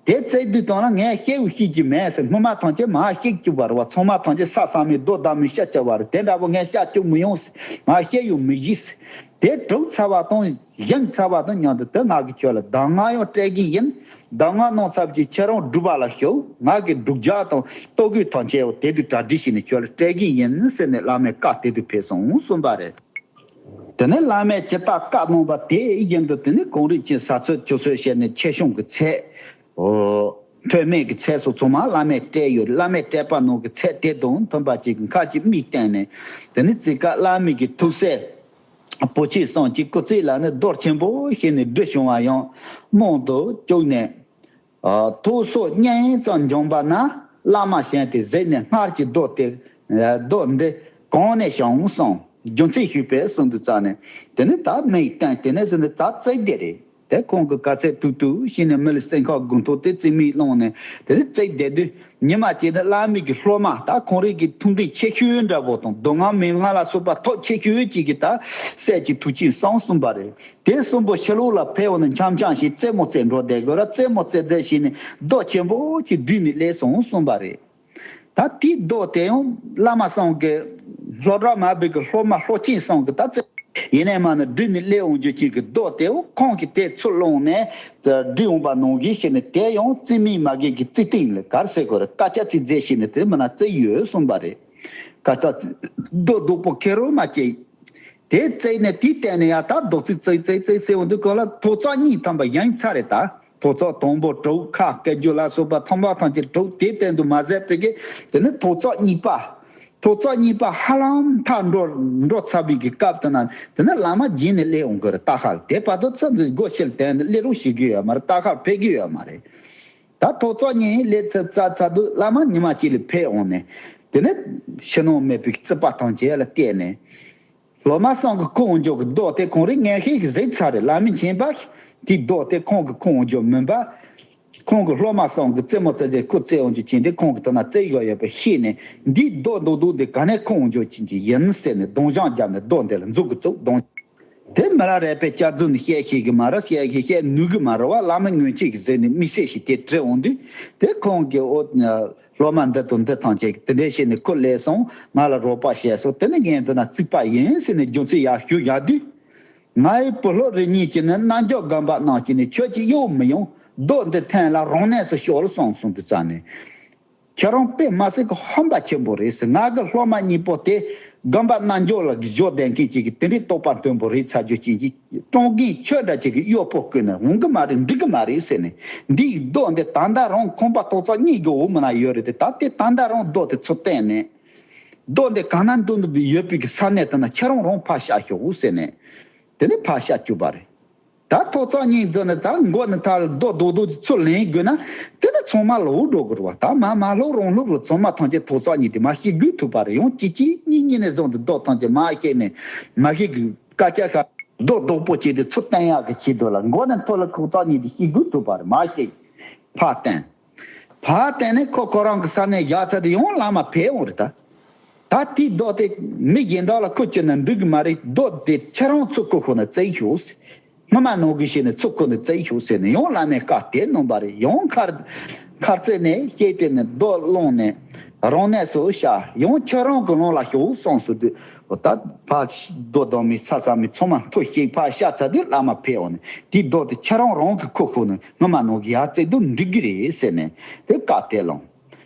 དེ་བརྩིགས་དུས་དང་ལ་ངས་བཤད་ཡོད་ཤེས་ཀྱི་མེད་ཟེར། སྔོན་མ་ཐམས་ཅད་མ་བཤད་ཀྱི་བར་བ། ཚང་མ་ཐམས་ཅད་ས་ས་མེད་རྡོ་བདག་མེད་ཤ་ཆ་བ་རེད། དེ་འདྲ་པོ་ངས་བཤད་རྒྱུ་མི་ཡོང་ཟེར། མ་བཤད་ཡོད་མི་ཤེས་ཟེར། དེ་གྲུབ་ཚར་བ་དང་བཞེངས་ཚར་བ་དང་མཉམ་དུ་དེ་ང་གིས་ཁྱོད་ལ་གདམས་ངག་ཡང་སྤྲད་ཀྱི་ཡིན། གདམས་ངག་གནང་ཚར་རྗེས་ཁྱེད་རང་སྒྲུབ་པ་ལ་ཞུགས། ང་གིས་སྒྲུབ་བྱ་དང་ལྟོ་གོས་ཐམས་ཅད་དེ་དུས་གྲ་སྒྲིག་བྱས་ནས་ཁྱོད་ལ་སྤྲད་ཀྱི་ཡིན་ཟེར་ནས་བླ་མའི་བཀའ་དེ་དུས་ཕེབས་སོང་གསུངས་པ་རེད། དེ་ནས་བླ་མས་ཇི་ལྟར་བཀའ་གནང་བ་དེ་བཞིན་དུ། དེ་ནས་གངས་རི་གི་ས་ཚོད་ཆུ་ཚོད་བཤད་ནས་ཆེ་ཆུང་གི་ཚད། འོ། མཐོ་དམན་གྱི་ཚད་སོགས་ཚང་མ་བླ་མས་སྤྲད་ཡོད། བླ་མས་སྤྲད་པ་ནང་གི་ཚད་དེ་དང་མཐུན་པ་ཅིག་གི་ཁ་ཅིག་མིག་བསྟན་ནས། དེ་ནས་ཙི་ཀ་བླ་མའི་གི་ཐུགས་སྲས་བུ་ཆེན་གསུམ་གྱིས་སྐུ་ཚེ་ལ་ནི་རྡོ་ཆེན་པོ་བྱས་ནས་སྒྲིལ་བྱུང་བ་ཡང་རྨང་དུ་བཅུག་ནས། ཨ། ཐུགས་སྲོག་སྙིང་ཙམ་འབྱོངས་པ་ན། བླ་མ་གཞན་དེ་གཟིགས་ནས་སྔར་གྱི་རྡོ་དེ། ཨ། རྡོ་འདི་གང་ནས་བྱུང་གསུངས། རྒྱུ་མཚན་ཞུས་པས་གསུངས་དུས་ཙ་ནས། དེ་ནས་ད་མིག་བསྟན། དེ་ནས་ཟིན་ནས་ད་བརྩིགས་བསྡད་རེད། དེ་ཁོང་གི་ག་ཚད་ཐུབ་ཐུབ་བྱས་ནས་མི་ལ་སྲིན་ཁ་དགུ་ཐོག་དེ་རྩིས་མེད་བླངས་ནས་དེ་ནས་བརྩིགས་བསྡད་དུས། ཉི་མ་གཅིག་ནི་བླ་མའི་གི་སློབ་མ། ད་ཁོང་རང་གི་ཐུགས་འདུན་ཆེ་ཤོས་འདྲ་པོ་དང་། མདོ་སྔགས་མན་ངག་ལ་སོགས་པ་ཐོབ་ཆེ་ཤོས་གཅིག་གིས་ད་སྲས་ཀྱི་ཐུགས་ཆེན་གསུངས་གསུངས་པ་རེད། དེ་གསུམ་པོ་ཕྱི་ལོགས་ལ་ཕེབས་འོང་ནས་འཆམ་འཆམ་ཞིག་རྩེད་མོ་རྩེ་འགྲོ་བསྡད་དགོས་ར། རྩེད་མོ་རྩེ་རྩེ་བྱས་ནས་རྡོ་ཆེན་པོ་ཅིག་བསྒྲིལ་ནས་སླེབས་སོང་གསུངས་པ་རེད། ད་དེའི་རྡོ་དེ་ཡང་བླ་མ་གསུམ་གྱི། ལྷོ་བྲག་མར་པའི་གི་སློབ་མ་ལྷོ་ཆེན་གསུམ་གྱིས་ད་རྩེ་ཡིན་ནའི་མ་ནི་བསྒྲིལ་ནས་སླེབས་འོང་རྒྱུ་ཅིག་གི་རྡོ་དེ་ཡང་ཁོང་གིས་དེ་ཚུར་བླངས་ནས་བསྒྲིལ་འོང་པ་ནང་བཞིན་བྱས་ནས། དེ་ཡང་རྩིས་མེད་མ་གི་གི་རྩིས་སྟེང་ལ་ག་རེ་ཟེར་དགོས་རེད། དཀར་ཆག་ཅིག་རྫས་བྱས་ནས་དེ་མིན་ན་བརྩིགས་ཡོད་གསུངས་པ་རེད། དཀར་ཆག་རྡོ་རྡོག་པོ་ཁེ་རོ་མ་སྐྱེས། དེ་བརྩིགས་ནས་དེའི་སྟེང་ནས་ཡང་ད་རྡོག་རྩིས་བརྩིགས་བརྩིགས་བརྩིགས་ཟེར་འོང་དུས་གང་ལ་ཐོག་བརྩེགས་གཉིས་ཐམ་པ་བཞེངས་ཚར་རེད་ད། ཐོག་བརྩེགས་དང་པོ་དྲུག་ཁ་བཀལ་རྒྱུ་ལ་སོགས་པ་ཚང་མ་ཐམས་ཅད་དྲུག་དེའི་སྟེང་དུ་མ་ཟད་པའི་གི་དེ་ནི་ཐོག་བརྩེགས་གཉིས་པ། ཐོག་བརྩེགས་གཉིས་པ་ཧ་ལམ་མཐའ་འགྲོ་འགྲོ་ཚར་བའི་གི་སྐབས་དེ་ན་དེ་ནི་བླ་མ་རྗེས་ནས་སླེབས་འོང་གི་རེད། ད་ཧར་དེ་བར་དུ་ཚུར་འདི་སྒོ་ཕྱིར་དེ་ནི་སླེབས་རོགས་བྱེད་གི་ཡོད་མ་རེད། ད་ཧར་ཕེབས་གི་ཡོད་མ་རེད། ད་ཐོག་བརྩེགས་གཉིས་སླེབས་ཚར་ཚར་ཚར་དུས་བླ་མ་ཉི་མ་གཅིག་ལ་ཕེབས་འོང་ནས་དེ་ནི་ཕྱི་ནང་མེད་པའི་རྩིག་པ་ཐམས་ཅད་ལ་བལྟས་ནས། སློབ་མ་གསུམ་གྱིས་ཁུར་འོང་རྒྱུ་གི་རྡོ་དེ་ཁོང་རང་ངན་ཤེས་ཀྱིས་གཟིགས་ཚར་རེད། བླ་མས་མཁྱེན་པ། དེའི་རྡོ་དེ་ཁོང་གིས་ཁུར་འོང་རྒྱུ་མིན་པ། ཁོང་གི་སློབ་མ་གསུམ་གྱིས་རྩེད་མོ་རྩེ་རྗེས་ཁུར་རྩེད་འོང་རྒྱུ་ཅན་དེ་ཁོང་གིས་དེ་ན་རྩེ་དགོས་ཡོད་པ་ཤེས་ནས། འདིའི་རྡོ་རྡོག་རྡོག་འདི་ག་ནས་ཁུར་འོང་རྒྱུ་ཅན་གྱི་ཡིན་ཟེར་ནས་སྡོང་ཞིང་བརྒྱབ་ནས་རྡོ་འདི་ལ་མཛུབ་གུ་བཙུགས་སྡོང་། དེ་མི་ལ་རས་པས་སྐྱག་རྫུན་བཤད་ཤེས་གི་མ་རེད། བཤད་ཤེས་བཤད་ནུས་གི་མ་རེད་བ། བླ་མ་ངན་ཤེས་ཀྱིས་གཟིགས་ནས་མི་བཤད་ཤེས་དེ་དྲི་འོང་དུས། དེ་ཁོང་གིས་འོ། སློབ་མ་འདི་དང་འདི་ཐམས་ཅད་ཀྱིས་དེ་འདྲ་བྱས་ནས་ཁུར་སླེབས་སོང་། ང་ལ་རོགས་པ་བྱས་སོང་། དེ་ནི་ངས་འདི་ན་རྩིག་པ་ཡིན་ཟེར་ནས་རྒྱུ་མཚན་ཡར་ཞུ་ཡག་དུས། ང་ཡི་བུ་སློབ་རེ་གཉིས་ཀྱིས་ནི་རྣལ་འབྱོར་སྒོམ་པ་གནང་གིས་ནི་ཁྱོད་ཀྱིས་གཡོལ་མི་ཡོང་། རྡོ་འདི་འཐེན་ལ་རང་གནས་སུ་ཤོག་ལ་གསུངས་སོང་དུས་ཙ་ནས། ཁྱེད་རང་དཔེ་མ་སྲིད་ཀྱི་ཧམ་པ་ཆེན་པོ་རེད་ཟེར། ང་གི་སློབ་མ་གཉིས་པོ་དེ་སྒོམ་པ་རྣལ་འབྱོར་ལ་གཞོལ་བསྡད་མཁན་ཅིག་གིས་དེ་འདྲའི་རྟོགས་པ་མཐོན་པོ་རེད་ཚར་རྒྱུ་ཅན་གྱི་ཀྲོང་རྒན་ཁྱོད་འདྲ་ཅིག་གིས་གཡོ་སྤོ་བསྐུལ་ནས་འོང་གི་མ་རེད། འགྲིག་གི་མ་རེད་ཟེར་ནས། འདིའི་རྡོ་འདི་ད་ལྟ་རང་ཁང་པ་ཐོག་བརྩེགས་གཉིས་ཀྱི་འོག་མ་ན་ཡོད་རེད་དེ། ད་ལྟའི་ད་ལྟ་རང་རྡོ་དེ་ཚུར་བཏོན་ནས། རྡོ་འདི་གང་ན་འདུག་འདུག་ཡོད་པའི་གི་ས་གནས་དེ་ན་ཁྱེད་རང་རང་ཕར་བཞག་ཤོག་ཟེར་ནས། དེ་ནས་ཕར་བཞག་བཅུག་པ་རེད། ད་ཐོག་བརྩེགས་གཉིས་འཛིན་ནས་ད་མགོ་ནས་ཐལ་རྡོ་རྡོག་རྡོག་ཚུར་ལེན་དགོས་ན། དེ་ནི་ཚང་མ་ལོག་འགྲོ་དགོས་རེད་བ། ད་མ་མ་ལོག་རང་ལོག་རུ་ཚང་མ་ཐམས་ཅད་ཐོག་བརྩེགས་གཉིས་དེ་མར་བཤིག་དགོས་ཐུག་པ་རེད། ཡང་གཅིག་གཅིག་གཉིས་གཉིས་ནས་བཟུང་སྟེ་རྡོ་ཐམས་ཅད་མར་བཤིག་ནས་མ་བཤིག་གི་སྐད་ཆ་ཤ་རྡོ་རྡོག་པོ་གཅིག་དེ་ཚུར་བཏོན་ཡག་གི་ཆེད་དུ་ལ་མགོ་ནས་ཐོག་ལ་ཐོག་བརྩེགས་གཉིས་དེ་བཤིག་དགོས་ཐུག་པ་རེད། མར་བཤིག་ཕར་བཏོན། ཕར་བཏོན་ནས་ཁོ་ཁོ་རང་གི་ས་གནས་བཞག་ཚར་དུས་ཡང་བླ་མ་ཕེབས་འོང་རེད་ད། ད་དེའི་རྡོ་དེ་མི་གཞན་དག་ལ་ཁུར་བཅུག་ན་འགྲིག་གི་མ་རེད། རྡོ་དེ་ཁྱེད་རང་ཚུར་ཁུར་ཁུར་ནས་བརྩེགས་ཤོག་ཟེར། སྔོན་མ་ནང་གི་བྱས་ནས་ཚུར་ཁུར་ནས་བརྩེགས་ཤོག་ཟེར་ནས་ཡང་བླ་མས་བཀའ་དེ་གནང་པ་རེད། ཡང་མཁར་མཁར་རྩེ་ནས་བཤིག་དེ་ནས་རྡོ་བླངས་ནས་རང་གནས་སུ་བཞག། ཡང་ཁྱེད་རང་གི་ལུང་ལ་ཤོག་གསུངས་སོང་དུས། འོ་ད་ཕར་རྡོ་བསྡམས་མི་ས་ས་མི་ཚང་མ་མཐོ་བཤིག་ཕར་བཞག་ཚར་དུས་བླ་མ་ཕེབས་འོང་ནས་དེའི་རྡོ་དེ་ཁྱེད་རང་རང་གིས་ཁུར་ཁུར་ནས་སྔོན་མ་ནང་གི་ཡར་བརྩེགས་དུས་འགྲིག་གི་རེད་ཟེར་ནས་དེ་བཀའ་དེ་བླངས།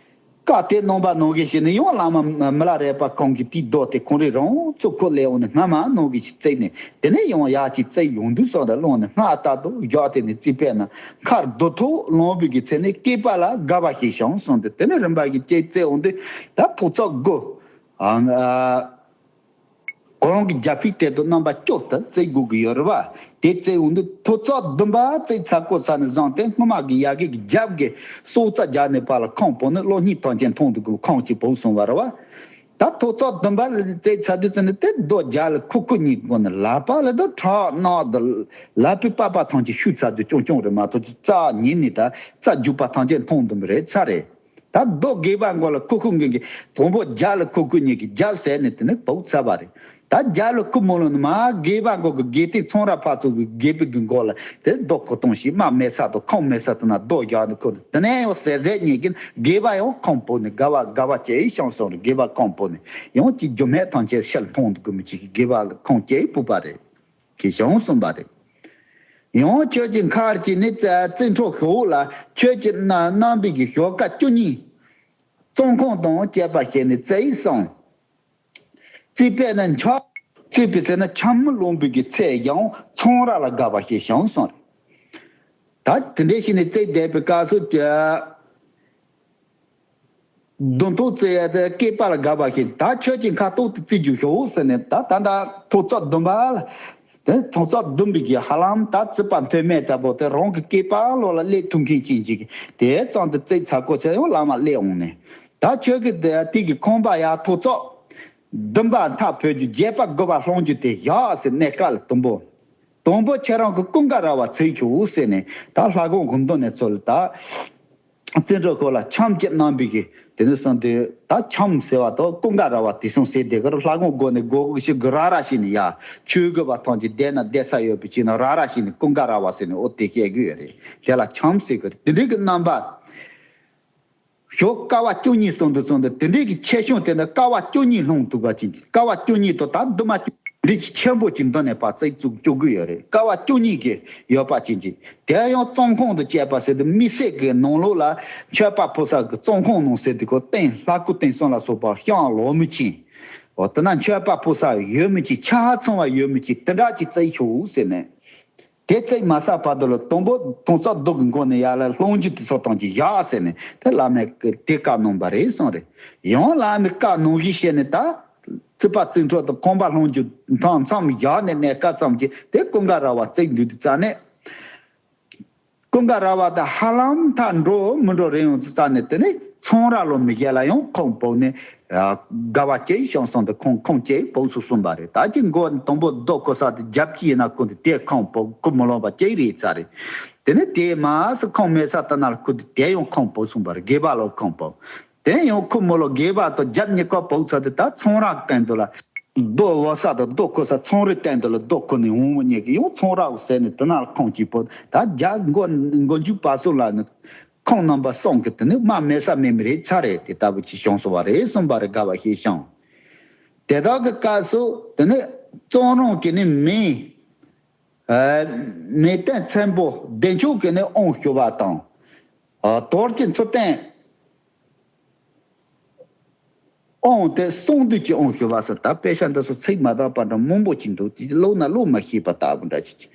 བཀའ་དེ་གནང་པ་ནང་བཞིན་བྱས་ནས་ཡང་བླ་མ་མི་ལ་རས་པ་ཁོང་གིས་དེའི་རྡོ་དེ་ཁོང་རང་རང་ཚུར་ཁུར་སླེབས་འོང་ནས་སྔ་མ་ནང་བཞིན་ཞིག་བརྩིགས་ནས། དེ་ནས་ཡང་ཡར་གཅིག་བརྩིགས་ཡོང་དུས་སོགས་དང་བླངས་ནས་སྔར་ལྟར་དུ་བཞག་དེ་ནས་རྩིག་པའི་ནང་མཁར་རྡོ་ཐོག་ལངས་པའི་གི་ཚེ་ནས་བསྐལ་པ་ལ་དགའ་བ་ཞིག་བྱུང་སོང་སྟེ། དེ་ནས་རིམ་པ་བཞིན་བརྩིགས་བརྩིགས་འོང་དུས་ད་ཐོག་བརྩེགས་དགུ། ཨ། གོང་གི་རྒྱ་ཕིག་དེ་དུ་རྣམ་པ་བཅུ་ལྟར་བརྩིགས་དགོས་ཀྱི་ཡོད་རེད་བ། དེ་བརྩིགས་འོང་དུས་ཐོག་བརྩེགས་བདུན་པ་བརྩིགས་ཚར་གོ་ས་ནས་བཟུང་སྟེ་སྔོན་མ་གི་ཡ་གི་གི་རྒྱབ་ཀྱི་སྲོག་རྩ་རྒྱག་ནས་ཕར་ལ་ཁང་བུད་ནས་གློག་བརྙན་ཐམས་ཅད་མཐོང་དུ་དགོས་ཁང་གཅིག་བུད་སོང་བ་རེད་བ། ད་ཐོག་བརྩེགས་བདུན་པ་བརྩིགས་ཚར་དུས་ཙམ་ནས་དེ་རྡོ་རྒྱབ་ལ་ཁུག་ཁུག་གཉིས་སྒོ་ནས་ལག་པ་ལ་དུ་ཁྲག་རྣག་དུ་ལག་པའི་པགས་པ་ཐམས་ཅད་བཤུས་ཚར་དུས་རྐྱང་རྐྱང་རེད་མ་གཏོགས་རྩ་ཉིད་ནས་ད་རྩ་རྒྱུག་པ་ཐམས་ཅད་མཐོང་དུ་མི་རེད་ཚར་རེད། ད་རྡོ་སྒལ་པ་མགོ་ལ་ཁུག་ཁུག་གི་གི་དང་པོ་རྒྱབ་ལ་ཁུག་ཁུག་གཉིས་ཀྱི་རྒྱབ་ཟེར་ནས་དེ་ནས་བུད་ཚར་བ་རེད། ད་རྒྱབ་ལ་ཁུག་མ་ལོན་ནས་མར་སྒལ་པ་མགོ་གི་སྒལ་ཏིང་ཚང་ར་ཕར་ཚུར་གི་སྒལ་པའི་གི་མགོ་ལ་དེ་རྡོ་ཁུག་སྟོང་ཞིག་དམག་མེད་ས་དང་ཁང་མེད་ས་དེ་ན་རྡོ་རྒྱག་ནས་ཁུག་དེ་ནས་ཡང་ཟེར་ཟེར་གཉིས་ཀྱིས་སྒལ་པ་ཡང་ཁང་བུད་ནས་དགའ་བ་དགའ་བ་སྐྱེས་བྱུང་སོང་རེད། སྒལ་པ་ཁང་བུད་ནས་ཡང་གཅིག་རྒྱུ་མེད་ཐམས་ཅད་ཤེལ་མཐོང་དུ་དགོས་མི་གཅིག་གི་སྒལ་པ་ལ་ཁང་སྐྱེས་བུད་པ་རེད། གི་བྱུང་སོང་བ་རེད། ཡང་ཁྱོད་ཀྱི་མཁར་གྱི་ནི་རྩེ་རྩེ་འཕྲོ་ཞོག་ལ་ཁྱོད་ཀྱི་རྣམ་རྣམ་པའི་གི་ཞོགས་ཀ་བཅུ་གཉིས། བཙོན་ཁང་དང་བཅས་པ་བྱས་ནས་བརྩིགས་སོང་། བརྩིགས་པས་ན་འཆམ། བརྩིགས་པའི་ཚེ་ན་འཆམ་ལོངས་པའི་གི་ཚེ་ཡང་ཚོང་ར་ལ་དགའ་བ་ཞིག་བྱུང་སོང་། ད་དེ་འདྲ་ཞིག་ནས་བརྩིགས་བསྡད་པའི་སྐབས་སུ་ཀྱི། མདུན་ཐོག་བརྩིགས་ཡ་དེ་སྐེད་པ་ལ་དགའ་བ་ཞིག་ད་ཁྱོད་ཀྱི་ཁ་ཐོག་ཏུ་བརྩིགས་རྒྱུ་ཞོག་ཟེར་ནས་ད་ད་ད་ཐོག་བརྩེགས་བདུན་པ་ལ། དེ་ཐོག་བརྩེགས་བདུན་པའི་གི་ཧ་ལམ་ད་རྩིག་པ་མཐོ་དམན་ལྟ་བུ་དེ་རང་གི་སྐེད་པ་ལོགས་ལ་སླེབས་ཐུབ་མཁན་ཅན་ཅིག་དེ་ཙམ་དུ་བརྩིགས་ཚར་གོ་ཚེ་ཡང་བླ་མ་སླེབས་འོང་ནས། ད་ཁྱོད་ཀྱི་དེ་དེ་གི་ཁང་པ་ཡ་ཐོག་བརྩེགས་བདུན་པ་མཐའ་བོད་རྒྱུ་བརྒྱད་པ་དགུ་པ་སློང་རྒྱུ་དེ་བཞག་ཟེར་གནས་སྐབས་ལ་དུམ་བུ། དང་པོ་ཁྱེད་རང་གི་ཀུན་དགའ་ར་བ་བརྩིགས་ཤོག་ཟེར་ནས་ད་ལྷ་ཁང་གི་མདུན་ནས་ཚུར་ད། བརྩིགས་འཕྲོ་ཞོག་ལ་འཆམ་གྱི་རྣམ་པའི་གི་དེ་ནས་སོང་དུས་ད་འཆམ་ཟེར་བ་དང་ཀུན་དགའ་ར་བ་དེ་སོང་ཟེར་དེ་གར་ལྷ་ཁང་སྒོ་ནས་སྒོ་ཞིག་གི་ར་ར་ཞིག་ནས་ཡ་ཆོས་གོས་པ་ཐམས་ཅད་བསྡད་ན་བསྡད་ས་ཡོད་པའི་ཅིག་ན་ར་ར་ཞིག་ནས་ཀུན་དགའ་ར་བ་ཟེར་ནས་འོ་དེ་བཤད་གི་ཡོད་རེད། དེ་ལ་འཆམ་ཟེར་གི་རེད། དེ་འདྲའི་གི་རྣམ་པ། ཞོགས་ཀ་བ་བཅུ་གཉིས་སོང་དུས་སོང་དུས་དེ་འདྲའི་གི་ཆེ་ཆུང་དེ་འདྲ་ཀ་བ་བཅུ་གཉིས་ལྷུང་ཐུབ་པ་ཅན་གྱི་ཀ་བ་བཅུ་གཉིས་དང་ད་འདུ་མ་བཅུ་འདྲའི་ཆེན་པོ་ཅིག་འདི་ནས་ཕར་བརྩིགས་བཅུག་བཅུག་གི་ཡོད་རེད། ཀ་བ་བཅུ་གཉིས་ཀྱི་ཡོད་པ་ཅན་གྱི་དེ་ཡང་བཙོན་ཁང་དུ་བཅད་པ་ཟེར་དུས་མི་སེར་གྱི་ནང་ལོགས་ལ་མཆོད་པ་ཕུལ་ས་གི་བཙོན་ཁང་ནང་ཟེར་དུས་ཁོ་རྟེན་ལྷ་སྐུ་རྟེན་གསུམ་ལ་སོགས་པ་བཤམས་ལོང་མི་ཅན། འོ་དེ་ན་མཆོད་པ་ཕུལ་ས་ཡོད་མི་ཅན་ཆ་ཚང་བ་ཡོད་མི་ཅན་དེ་འདྲ་ཅིག་བརྩིགས་ཤོག་ཟེར་ནས། དེ་བརྩིགས་མ་ཟིན་བར་དུ་ལ་དང་པོ་དོན་རྩ་རྡོ་གི་མགོ་ནས་ཡར་ལ་སློང་རྒྱུ་དེ་ཚོ་དང་གཅིག་བཞག་ཟེར་ནས་དེ་བླ་མས་དེ་བཀའ་གནང་བ་རེད་གསུངས་རེད། ཡང་བླ་མས་བཀའ་གནང་བཞིན་བྱས་ནས་ད་རྩིག་པ་རྩིག་འཕྲོ་དང་ཁང་པ་སློང་རྒྱུ་མཚམས་མཚམས་བཞག་ནས་གནས་སྐབས་ཙམ་གྱིས་དེ་ཀུན་དགའ་ར་བ་བརྩིགས་འདུག་དུས་ཙ་ནས། ཀུན་དགའ་ར་བ་དང་ཧ་ལམ་མཐའ་འགྲོ་མི་འགྲོ་རེ་ཡོང་དུས་ཙ་ནས་དེ་ནས་ཚོང་ར་ལོ་མི་བརྒྱད་ལ་ཡང་ཁང་ཕུབ་ནས་དགའ་བ་སྐྱེས་བྱུང་སོང་དུས་ཁང་ཁང་སྐྱེས་ཕུབ་སུ་སོང་བ་རེད། ད་ཅི་མགོ་དང་པོ་རྡོ་ཁུར་ས་དེ་རྒྱབ་ཀྱི་ཡིན་ན་ཁོང་དེ་དེ་ཁང་ཕུབ་ཁུ་མི་ལོང་བ་སྐྱེས་རེད་ཚ་རེད། དེ་ནས་དེ་མ་སུ་ཁང་མེད་ས་དེ་ན་ལ་ཁུ་དེ་དེ་ཡང་ཁང་ཕུབ་སོང་བ་རེད། དགེ་བ་ལོ་ཁང་ཕུབ། དེ་ཡང་ཁུ་མི་ལོ་དགེ་བ་དང་རྒྱབ་གཉིས་ཀ་ཕུབ་ཚར་དུས་ད་ཚོང་ར་སྟེང་དུ་ལ་རྡོ་བོ་ས་དང་རྡོ་ཁུ་ས་ཚོང་རའི་སྟེང་དུ་ལ་རྡོ་ཁུ་ནས་འོང་བ་གཉིས་ཀྱི་ཡང་ཚོང་ར་ཟེར་ནས་དེ་ན་ལ་ཁང་གཅིག་ཕུབ། ད་རྒྱ་མགོ་མགོ་མཇུག་བར་གསུམ་ལ་ནི་ཁང་རྣམ་པ་གསུམ་གྱི་དེ་ནི་མ་མེད་ས་མེད་མི་རེད་ཚ་རེད། དེ་ལྟ་བུ་ཅིག་བྱུང་སོང་བ་རེད་གསུངས་པ་རེད། དགའ་བ་ཞེས་བྱུང་། དེ་དག་གི་སྐབས་སུ་དེ་ནི་གཙང་རོང་གི་ནི་མི་ཨ་མེས་སྟོན་ཚོན་པོ་བདེ་མཆོག་གི་ནི་དབང་ཞུ་བ་དང་། ཨ་དོལ་གྱི་མཚུར་སྟོན་དབང་དེ་གསང་འདུས་ཀྱི་དབང་ཞུ་བ་ཟེར། ད་དཔེ་ཆ་འདི་ཚོ་ཚིག་མ་དག་པ་འདྲ་མང་པོ་ཅིག་འདུག་དེ་ཀློག་ན་ཀློག་མ་ཤེས་པ་ལྟ་བུ་འདྲ་ཅིག་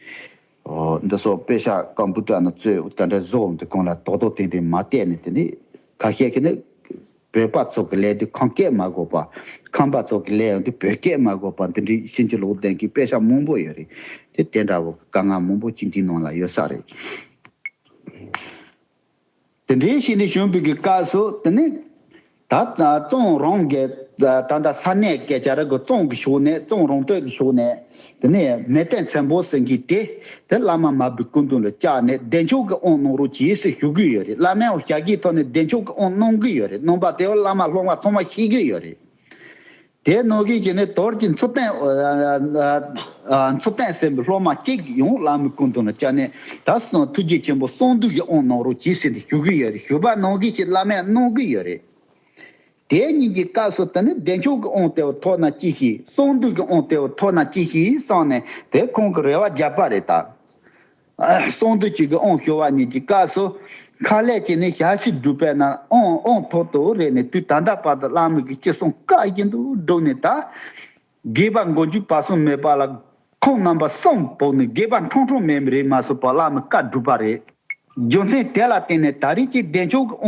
ཨོ་འདི་ཚོ་དཔེ་ཆ་ཀམ་པུ་ཊར་ནང་བཙོས་ད་འདྲ་བཟོ་འདི་གང་ལ་རྡོག་རྡོག་ཏན་ཏན་མ་བལྟས་ནས། དེ་ནི་ཁ་ཤས་ཀྱིས་ནི་བོད་པ་ཚོ་གི་ལས་དེ་ཁམས་སྐད་མ་གོ་བ། ཁམས་པ་ཚོ་གི་ལས་ཡང་དེ་བོད་སྐད་མ་གོ་བ། འདི་འདྲའི་ཕྱིན་ཅི་ལོག་ལྡན་གྱི་དཔེ་ཆ་མང་པོ་ཡོད་རེད། དེ་དེ་འདྲ་བོ་དཀའ་ངལ་མང་པོ་ཅིག་འདི་ནང་ལ་ཡོད་ས་རེད། དེ་འདྲའི་ཞིག་ནས་བྱུང་བའི་གི་སྐབས་སུ་དེ་ནི་ད་གཙང་རོང་གི་ད་ལྟ་ས་གནས་སྐད་ཆ་རེད་གི། གཙང་གི་ཕྱོགས་ནས་གཙང་རོང་སྟོད་ཀྱི་ཕྱོགས་ནས་དེ་ནས་མེས་སྟོན་ཚོན་པོ་ཟེར་མཁན་དེ་དེ་བླ་མ་མར་པའི་སྐུ་མདུན་ལ་བཅར་ནས་བདེ་མཆོག་གི་དབང་གནང་རོགས་གྱིས་ཟེར་ཞུ་གི་ཡོད་རེད། བླ་མའི་ཞལ་གྱིས་ཐོག་ནས་བདེ་མཆོག་གི་དབང་གནང་གི་ཡོད་རེད། གནང་པ་དེ་བླ་མ་སློབ་མ་ཚང་མ་ཤེས་ཀྱི་ཡོད་རེད། དེ་ནང་བཞིན་གྱི་ནི་དོལ་གྱི་མཚུར་སྟོན་ཨ་ཨ་མཚུར་སྟོན་ཟེར་བའི་སློབ་མ་གཅིག་ཡང་བླ་མའི་སྐུ་མདུན་ལ་བཅར་ནས་ད་གསང་ཐུགས་རྗེ་ཆེན་པོ་གསང་འདུས་ཀྱི་དབང་གནང་རོགས་གྱིས་ཟེར་ནས་ཞུ་གི་ཡོད་རེད། ཞུ་བ་ནང་བཞིན་གྱི་བླ་མས་གནང་གི་ཡོད་རེད། དེ་གཉིས་ཀྱི་སྐབས་སུ་དེ་ནི་བདེ་མཆོག་གི་དབང་དེ་བ་ཐོབ་ན་ཅི་ཤེས། གསང་འདུས་ཀྱི་དབང་དེ་བ་ཐོབ་ན་ཅི་ཤེས་བསམ་ནས་དེ་ཁོང་གི་རེ་བ་བརྒྱབ་པ་རེད་ད། གསང་འདུས་གཅིག་གི་དབང་ཞུ་བ་གཉིས་ཀྱི་སྐབས་སུ་ཁ་ལས་ཀྱི་ནི་ཞལ་ཤུགས་སྒྲུབ་པས་ན་དབང་དབང་ཐོབ་ཏུ་རེད་ནས། དུས་ད་ལྟ་བར་དུ་བླ་མ་གི་ཅི་གསུང་བཀའ་བཞིན་དུ་བསྒྲུབས་ནས་ད་དགེ་བ་མགོ་མཇུག་བར་གསུམ་མེད་པ་ལ་ཁོང་རྣམ་པ་གསུམ་བོར་ནས་དགེ་བ་ཁྲུང་ཁྲུང་མེད་མི་རེད་མ་སོང་བ་བླ་མའི་བཀའ་བསྒྲུབས་པ་རེད། རྒྱུ་མཚན་དེ་ལ་བརྟེན་ནས་ད་རེས་ཀྱི་བདེ་མཆོག་གི་དབང་